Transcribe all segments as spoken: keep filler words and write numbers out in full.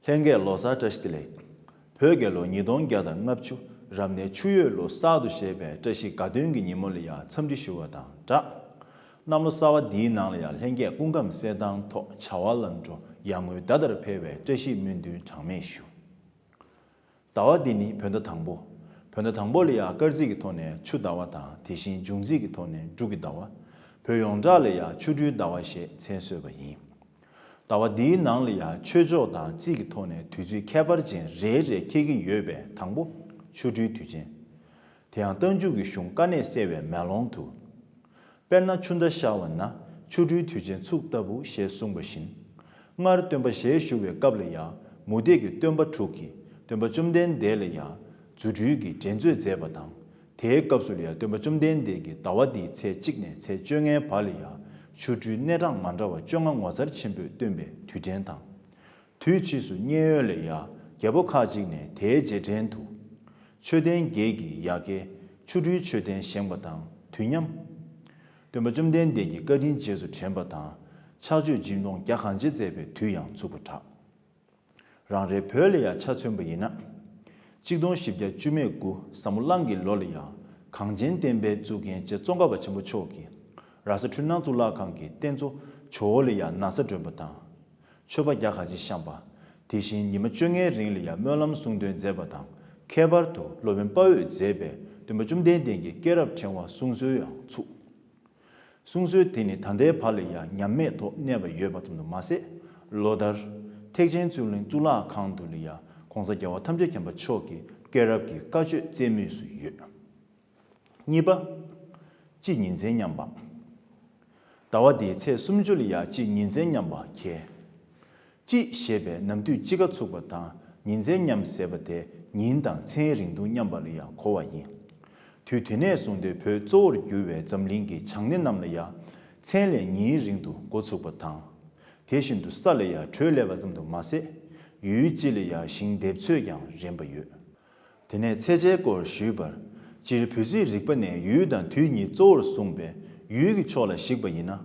ལྷན་རྒྱས་ལོ་གསར་བཀྲ་ཤིས་བདེ་ལེགས། བོད་རྒྱལ་ལོ་ཉིས་སྟོང་བརྒྱ་དང་ལྔ་བཅུ་རབ་གནས་ཆུ་ཡོས་ལོ་གསར་དུ་བཞད་པའི་བཀྲ་ཤིས་དགའ་སྟོན་གྱི་ཉིན་མོ་ལ་ཡང་འཚམས་འདྲི་ཞུ་བ་དང་སྦྲགས། གནམ་ལོ་གསར་བ་འདིའི་ནང་ལ་ཡང་ལྷན་རྒྱས་སྐུ་ཁམས་གསལ་ཐང་ཐོག་བྱ་བ་ལམ་འགྲོ་ཡར་ངོའི་ཟླ་ལྟར་འཕེལ་བའི་བཀྲ་ཤིས་སྨོན་འདུན་གྲངས་མེད་ཞུ། ཟླ་བ་འདི་ནི་བོད་ཟླ་དང་པོ། བོད་ཟླ་དང་པོ་ལ་ཡང་སྐར་རྩིས་ཀྱི་ཐོག་ནས་ཆུ་ཟླ་བ་དང་དེ་བཞིན་འབྱུང་རྩིས་ཀྱི་ཐོག་ནས་འབྲུག་གི་ཟླ་བ། བོད་ཡོངས་གྲགས་ལ་ཡང་ཆོ་འཕྲུལ་ཟླ་བ་ཞེས་མཚན་གསོལ་བ་ཡིན། ཟླ་བ་འདིའི་ནང་ལ་ཡང་ཆོས་ཕྱོགས་དང་རྩིས་ཀྱི་ཐོག་ནས་དུས་ཚིགས་ཁྱད་པར་ཅན་རེ་རེ་འཁེལ་གྱི་ཡོད་པའི་དང་པོ་ཆོ་འཕྲུལ་དུས་ཆེན། དེ་ཡང་རྟགས་འཇུག་གི་གཞུང་དཀའ་གནད་གསལ་བའི་མེ་ལོང་དུ། དཔེར་ན་ཆུ་ཟླ་ཤར་བ་ན་ཆོ་འཕྲུལ་དུས་ཆེན་ཚུགས་ལྟ་བུ་ཞེས་གསུངས་པ་བཞིན། སྔར་སྟོན་པ་ཞལ་བཞུགས་པའི་སྐབས་ལ་ཡང་མུ་སྟེགས་ཀྱི་སྟོན་པ་དྲུག་གིས་སྟོན་པ་བཅོམ་ལྡན་འདས་ལ་ཡང་རྫུ་འཕྲུལ་གྱི་འགྲན་རྩོད་མཛད་པ་དང་། དེའི་སྐབས་སུ་ལ་ཡང་སྟོན་པ་བཅོམ་ལྡན་འདས་ཀྱིས་ཟླ་བ་འདིའི་ཚེས་གཅིག་ནས་ཚེས་བཅོ་ལྔའི་བར་ལ་ཡང་ཆོ་འཕྲུལ་སྣེ་གྲངས་མ་འདྲ་བ་བཅོ་ལྔ་ངོ་མཚར་ཆེན་པོས་སྟོན་པའི་དུས་དྲན་དང་། དུས་ཕྱིས་སུ་མཉན་ཡོད་ལ་ཡང་རྒྱལ་པོ་ཁག་ཅིག་ནས་དེའི་རྗེས་དྲན་དུ། མཆོད་རྟེན་བརྒྱད་ཀྱི་ཡ་གྱལ་ཆོ་འཕྲུལ་མཆོད་རྟེན་བཞེངས་པ་དང་དུས་མཉམ། སྟོན་པ་བཅོམ་ལྡན་འདས་ཀྱི་བཀའ་དྲིན་རྗེས་སུ་དྲན་པ་དང་ཕྱག་མཆོད་སྦྱིན་གཏོང་རྒྱ་གང་ཆེ་མཛད་པའི་དུས་ཡང་ཚུགས་པར་གྲགས། རང་རེ་བོད་ལ་ཡང་ཆ་མཚོན་པ་ཡིན་ན། གཅིག་སྟོང་བཞི་བརྒྱ་བཅུ་མེད་དགུ་ཟབ་མོ་གླང་གི་ལོ་ལ་ཡང་གངས་ཅན་བསྟན་པའི་གཙུག་རྒྱན་རྗེ་ཙོང་ཁ་པ་ཆེན་པོ་མཆོག་གིས་ར་ས་འཕྲུལ་སྣང་གཙུག་ལག་ཁང་གི་རྟེན་གཙོ་ཇོ་བོ་ལ་ཡང་ན་བཟའ་སྒྲོན་པ་དང་། མཆོད་པ་རྒྱ་གང་ཆེ་བཤམས་པ། དེ་བཞིན་ཉི་མ་བཅོ་ལྔའི་རིང་ལ་ཡང་སྨོན་ལམ་གསུང་འདོན་མཛད་པ་དང་ཁྱད་པར་དུ་སློབ་དཔོན་དཔའ་བོས་མཛད་པའི་སྟོན་པ་བཅོམ་ལྡན་འདས་ཀྱི་སྐྱེས་རབས་ཕྲེང་བ་གསུང་སྲོལ་ཡང་ཚུགས། གསུང་སྲོལ་དེ་ནི་ད་ལྟའི་བར་ལ་ཡང་ཉམས་མེད་ཐོག་གནས་པ་ཡོད་པ་ཙམ་དུ་མ་ཟད། ལོ་ལྟར་ཐེག་ཆེན་རྩེ་གླིང་གཙུག་ལག་ཁང་དུ་ལ་ཡང་གོང་ས་རྒྱལ་བ་ཐམས་ཅད་མཁྱེན་པ་མཆོག་གི་སྐྱེས་རབས་ཀྱི་བཀའ་ཆོས་སྩལ་མུས་སུ་ཡོད། གཉིས་པ། དཔྱིད་ཉིན་མཚན་མཉམ་པ། ཟླ་བ་འདིའི་ཚེས་སུམ་ཅུ་ལ་ཡང་དཔྱིད་ཉིན་མཚན་མཉམ་པ་འཁེལ། དཔྱིད་ཞེས་པས་ནམ་དུས་དཔྱིད་ཀ་ཚུགས་པ་དང་ཉིན་མཚན་མཉམ་ཟེར་བ་དེ་ཉིན་དང་མཚན་རིང་ཐུང་མཉམ་པ་ལ་ཡང་གོ་བ་ཡིན། དུས་དེ་ནས་བཟུང་སྟེ་བོད་གཙོ་བོར་གྱུར་བའི་འཛམ་གླིང་གི་བྱང་སྣེ་རྣམས་ལ་ཡང་མཚན་ལས་ཉིན་རིང་དུ་འགོ་ཚུགས་པ་དང་། དེ་བཞིན་དུ་ས་ལ་ཡང་དྲོད་སླེབས་པ་ཙམ་དུ་མ་ཟད། ཡུལ་སྤྱི་ལ་ཡང་ཞིང་འདེབས་ཚོད་ཀྱང་རན་པ་ཡོད། དེ་ནས་ཚེས་བྱའི་སྐོར་ཞུས་པར། སྤྱིར་བོད་རྩིས་རིག་པ་ནས་ཡུལ་དང་དུས་གཉིས་གཙོ་བོར་བཟུང་བས་ཡུལ་གྱི་ཕྱོགས་ལ་གཞིགས་པ་ཡིན་ན།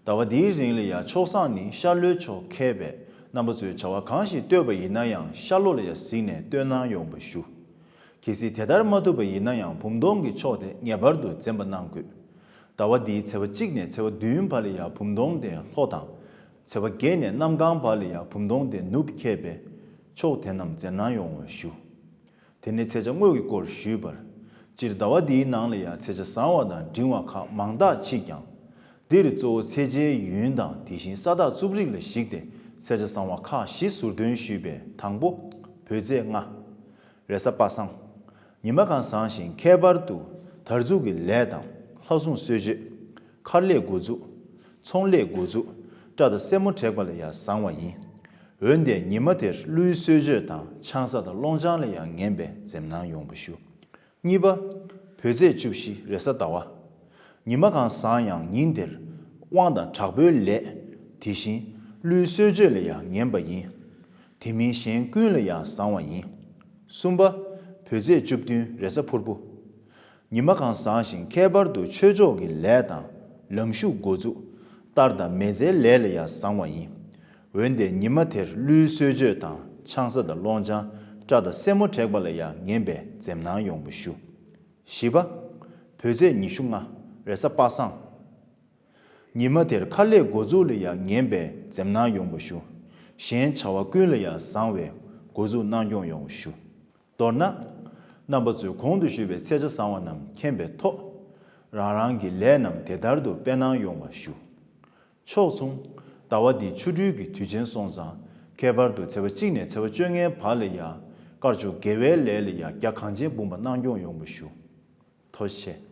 ཟླ་བ་འདིའི་རིང་ལ་ཡང་ཕྱོགས་བཟང་ནི་ཤར་ལྷོའི་ཕྱོགས་ཁེལ་བས་རྣམ་པ་ཚོས་བྱ་བ་གང་ཞིག་གཏོད་པ་ཡིན་ན་ཡང་ཤར་ལྷོ་ལ་ཡང་གཟིགས་ནས་གཏོད་གནང་ཡོང་བ་ཞུ། གལ་སྲིད་དེ་ལྟར་མ་ཐུབ་པ་ཡིན་ན་ཡང་བུམ་སྟོང་གི་ཕྱོགས་དེ་ངེས་པར་དུ་འཛེམ་པ་གནང་དགོས། ཟླ་བ་འདིའི་ཚེས་པ་གཅིག་ནས་ཚེས་པ་བདུན་བར་ལ་ཡང་བུམ་སྟོང་དེ་ལྷོ་དང་། ཚེས་པ་བརྒྱད་ནས་གནམ་གང་བར་ལ་ཡང་བུམ་སྟོང་དེ་ནུབ་ཁེལ་བས་ཕྱོགས་དེ་རྣམས་འཛེམ་གནང་ཡོང་བ་ཞུ། དེ་ནས་ཚེས་བྱ་དངོས་ཀྱི་སྐོར་ཞུས་པར། སྤྱིར་ཟླ་བ་འདིའི་ནང་ལ་ཡང་ཚེས་བྱ་བཟང་བ་དང་འབྲིང་བ་ཁག་མང་དག་མཆིས་ཀྱང་། འདིར་གཙོ་བོ་ཚེས་བྱའི་ཡུན་དང་དེ་བཞིན་ས་བདག་རྩུབ་རིགས་ལ་གཞིགས་ཏེ་ཚེས་བྱ་བཟང་བ་ཁག་བཞི་ཟུར་འདོན་ཞུས་པའི་དང་པོ། བོད་ཚེས་ལྔ། རེས་གཟའ་པ་སངས། ཉི་མ་གང་བཟང་ཞིང་ཁྱད་པར་དུ་དར་འཛུགས་ཀྱི་ལས་དང་ལྷ་སྲུང་གསོལ་མཆོད། མཁར་ལས་འགོ་འཛུགས། ཚོང་ལས་འགོ་འཛུགས། སྐྲ་དང་སེན་མོ་བྲེག་པ་ལ་ཡང་བཟང་བ་ཡིན། འོན་ཏེ་ཉི་མ་དེར་ཀླུའི་གསོལ་མཆོད་དང་ཆང་ས་དང་སློང་ཆང་ལ་ཡང་ངན་པས་འཛེམ་གནང་ཡོང་བ་ཞུ། གཉིས་པ། བོད་ཚེས་བཅུ་བཞི་རེས་གཟའ་ཟླ་བ། ཉི་མ་གང་བཟང་ཡང་ཉིན་དེར་དབང་དང་དྲག་པོའི་ལས། དེ་བཞིན་ཀླུའི་གསོལ་མཆོད་ལ་ཡང་ངན་པ་ཡིན། དེ་མིན་གཞན་ཀུན་ལ་ཡང་བཟང་བ་ཡིན། གསུམ་པ། བོད་ཚེས་བཅུ་བདུན་རེས་གཟའ་ཕུར་བུ། ཉི་མ་གང་བཟང་ཞིང་ཁྱད་པར་དུ་ཆོས་ཕྱོགས་ཀྱི་ལས་དང་ལམ་ཞུགས་འགོ་འཛུགས། གཏར་དང་མེལ་ཙེའི་ལས་ལ་ཡང་བཟང་བ་ཡིན། འོན་ཏེ་ཉི་མ་དེར་ཀླུའི་གསོལ་མཆོད་དང་ཆང་ས་དང་སློང་ཆང་སྐྲ་དང་སེན་མོ་བྲེག་པ་ལ་ཡང་ངན་པས་འཛེམ་གནང་ཡོང་བ་ཞུ། བཞི་པ། བོད་ཚེས་ཉི་ཤུ་ལྔ་རེས་གཟའ་པ་སངས། ཉི་མ་དེར་མཁར་ལས་འགོ་འཛུགས་ལ་ཡང་ངན་པས་འཛེམ་གནང་ཡོང་བ་ཞུ། གཞན་བྱ་བ་ཀུན་ལ་ཡང་བཟང་བས་འགོ་འཛུགས་གནང་སྐྱོང་ཡོང་བ་ཞུ། མདོར་ན། རྣམ་པ་ཚོས་གོང་དུ་ཞུས་པའི་ཚེས་བྱ་བཟང་བ་རྣམས་མཁྱེན་པའི་ཐོག་རང་རང་གི་ལས་རྣམས་དེ་ལྟར་དུ་སྤེལ་གནང་ཡོང་བ་ཞུ། ཕྱོགས་མཚུངས། ཟླ་བ་འདི་ཆོ་འཕྲུལ་གྱི་དུས་ཆེན་སོང་ཙང་ཁྱད་པར་དུ་ཚེས་པ་གཅིག་ནས་ཚེས་པ་བཅོ་ལྔའི་བར་ལ་ཡང་དཀར་ཕྱོགས་དགེ་བའི་ལས་ལ་ཡང་རྒྱ་གང་ཆེན་འབུངས་པ་གནང་སྐྱོང་ཡོང་བ་ཞུ། ཐུགས་རྗེ་ཆེ།